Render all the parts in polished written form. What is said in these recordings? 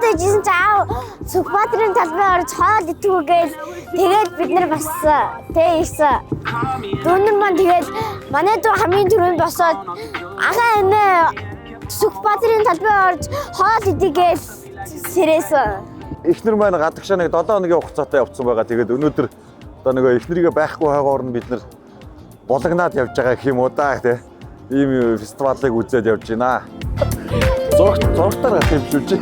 Хоолтой ижсэн чи аав Сүхбаатарын талбай орж хоол идэхгүй гээл тэгээд бид нар бас тэг ирсэн. Дүүнер маань тэгээд манай дүү хамгийн түрүүнд босоод агаа эмээ Сүхбаатарын талбай орж хоол идэ гээл сэрээсэн. Эхнэр маань гадагшаа нэг 7 хоногийн хугацаатай явцсан байгаа. Тэгээд өнөөдөр одоо нөгөө эхнэрийгээ байхгүй хойгоор нь бид нар булгнаад явж байгаа гэх юм уу да тий. Ийм фестивалыг үзээд явж байна. Зурагтаар гарах юм шүү чи.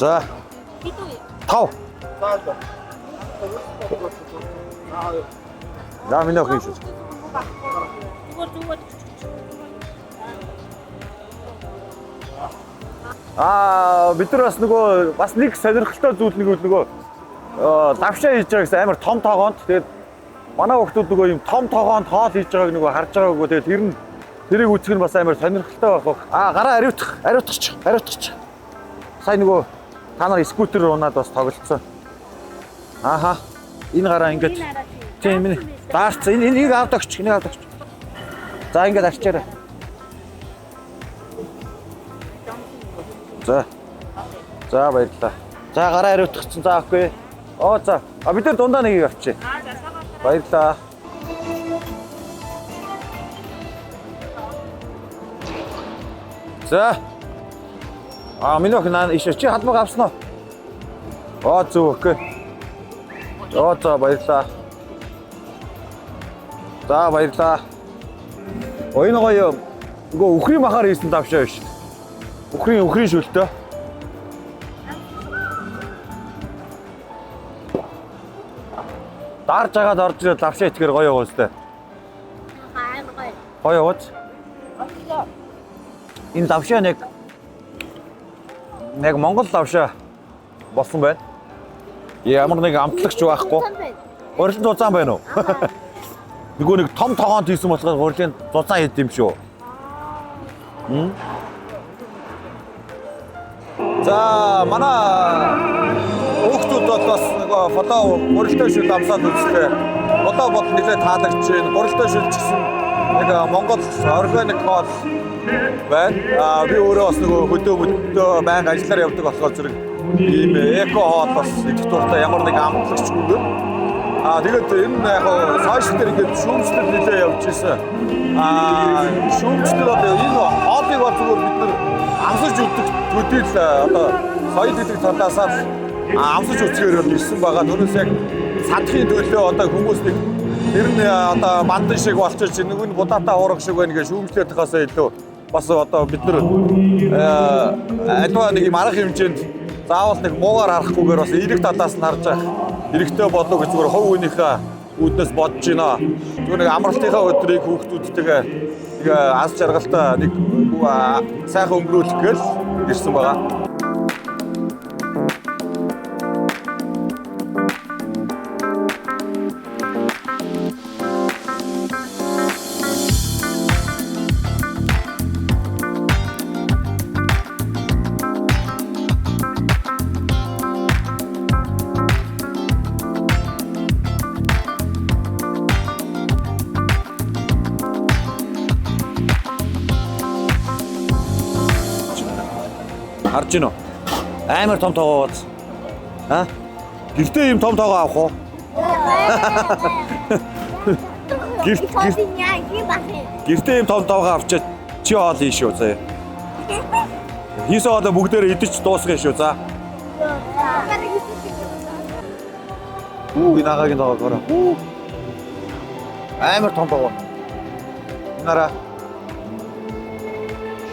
За. 5. За миний охин шүү. Аа, бид нар бас нөгөө бас нэг сонирхолтой зүйл нэг үл нөгөө лавшаа хийж байгаа гэсэн амар том тогоонд тэгээд манай хүүхдүүд нөгөө юм том тогоонд хоол хийж байгааг нөгөө харж байгаагүй, тэгээд тэр нь тэрийг үзэх нь бас амар сонирхолтой байх бох. Аа, гараа ариутгах, ариутгач, ариутгач. Сая нөгөө та нар скутер унаад бас тоглолцсон. Ааха. Энэ гараа ингээд тийм энэ даарц энэ энийг авдаг огч, энийг авдаг огч. За ингээд арчаарай. За. За баярлалаа. За гараа ариутгацсан. За okay. Оо за. А бид нар дундаа нэгийг авчи. Баярлалаа. За. А миний охин наа иш чи халбаг авсан уу? Оо зөв okay. Оо за баярлалаа. За баярлалаа. Оо энэ гоё нөгөө үхрийн махаар хийсэн давшаа биш. Үхрийн шөлтөө. Дарж агаад орж ирээд лавшаа итгэхэр гоё яваа үстэй. Амар гоё. Гоё явууц. Энэ лавшаа нэг яг Монгол лавшаа болсон байна. Ямар нэг амтлагч байхгүй. Гурилан зузаан байна уу? Нөгөө нэг том тогоонд хийсэн болохоор гурилын зузаан хэд юм шүү. За манай хүүхдүүд бол бас нөгөө фото гурилтай шүл амсаад үзлээ. Фото бол нэлээд таалагдж байна. Гурилтай шүл ч гэсэн нэг Монгол органик хоол байна. Аа би өөрөө бас нөгөө хөдөө мөдөө байнга ажиллаар явдаг болохоор зэрэг ийм эко хоол бас идэх дуртай, ямар нэг амтлагчгүйгээр. Аа тэгээд энэ яг сошиал дээр ингээд шүүмжлэл нэлээ явж ирсэн. Аа шүүмжлэл бол энэ хоолыг бол зүгээр бид нар амсаж үздэг төдийл одоо соёл гэдэг талаасаа л амсаж үзэхээр бол ирсэн байгаа. Түүнээс яг садхын төлөө одоо хүмүүс нэг тэр нь одоо мандан шиг болчихж нэг нь будаатаа хуурах шиг байна гэж шүүмжлээд тахаасаа илүү бас одоо бид нар альва нэг юм арга хэмжээнд заавал нэг муугаар харахгүйгээр бас эерэг талаас нь харж байх хэрэгтэй болов гэж зүгээр хувь хүнийхээ үүднээс бодож байна. Зүгээр нэг амралтынхаа өдрийг хүүхдүүдтэйгээ нэг аз жаргалтай нэг сайхан өнгөрүүлэх гээл ирсэн байгаа. Харж гинөө. Амар том тоогоо бац. А? Гэртээ ийм том тоогоо авах уу? Гэрт гэртээ ийм том тоогоо авчаад чи хоол хийн шүү заяа. Хийсэн хоолоо бүгдээрээ идэж дуусгая шүү за. Үу энэ агагийн тоогоо гараа. Үу. Амар том тоогоо. Энэ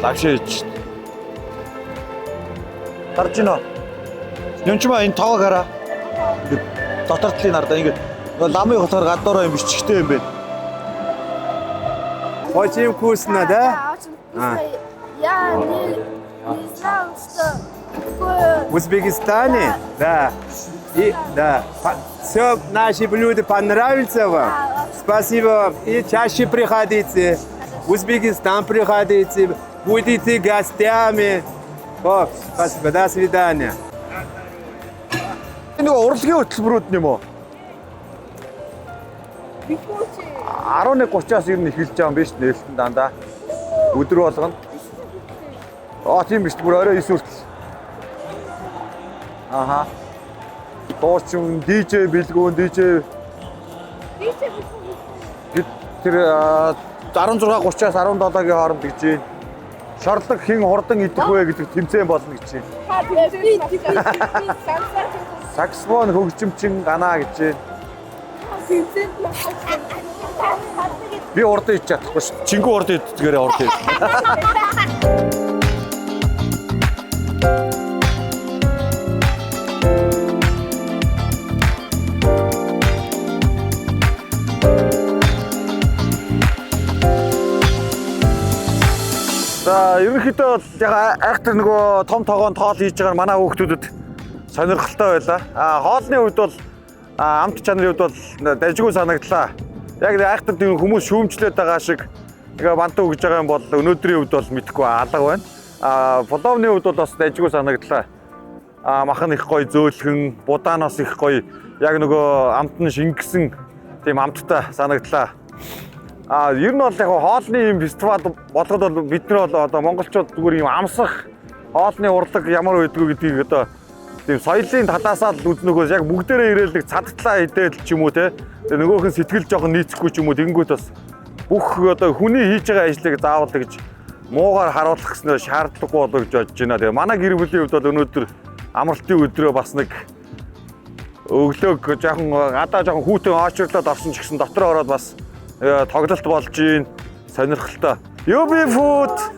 лагшиж. Гарч гинөө. Юнчмаа энэ тоогоо гараа. Ингээд дотор талын хардаа ингээд нөгөө ламын болохоор гадуураа юм бичгтэй юм байна. Очень вкусно, да? Очень вкусно. Я не знал, что такое. В Узбекистане? Да. И, да. Все наши блюда понравятся вам? Спасибо вам. И чаще приходите. В Узбекистан приходите. Будете гостями. Вот, спасибо. До свидания. Энэ нөгөө урлагийн хөтөлбөрүүд юм уу? 11:30-аас ер нь эхэлж байгаа юм биш нээлтэн дандаа. Өдөр болгоно. Аа, тийм биш, бүр орой 9 хүртэл. Аха. Дуучин DJ Билгүүн DJ Бид тэр 16:30-аас 17-гийн хооронд гэж байна. Шорлог хэн хурдан идэх вэ гэдэг тэмцээн болно гэж байна. Саксофон хөгжимчин ганаа гэж байна. Би хурдан идэж чадахгүй шүү. Чингүү хурдан иддгээрээ хурдан идэх. За, ерөнхийдөө бол яг айхтар нөгөө том тогоон тоол хийж байгаа манай хүүхдүүдэд сонирхолтой байлаа. А хоолны хувьд бол амт чанарын хувьд бол дажгүй санагдлаа. Яг нэг айхтар тийм хүмүүс шүүмжлээд байгаа шиг ингээ бантан өгж байгаа юм бол өнөөдрийн хувьд бол мэдэхгүй, алга байна. А пловны хувьд бол бас дажгүй санагдлаа. А мах нь их гоё зөөлхөн, будаанаас их гоё, яг нөгөө амт нь шингэсэн тийм амттай санагдлаа. А ер нь бол яг хоолны юм фестивал болгоход бол бид нар бол одоо монголчууд зүгээр юм амсах, хоолны урлаг ямар байдгүй гэдгийг одоо тийм соёлын талаасаа л үзнэгөөс яг бүгдээрээ ирээл нэг цадтлаа идэл ч юм уу те. Тэгээ нөгөөх нь сэтгэл жоохон нийцэхгүй ч юм уу, тэгэнгүүт бас бүх одоо хүний хийж байгаа ажлыг заавал гэж муугаар харуулах гэснээр шаардлагагүй болоо гэж бодож байна. Тэгээ манай гэр бүлийн хувьд бол өнөөдөр амралтын өдрөө бас нэг өглөөг жоохон гадаа жоохон хүйтэн очрлоод орсон ч гэсэн дотор ороод бас тоглолт болж гин, сонирхолтой. UB food.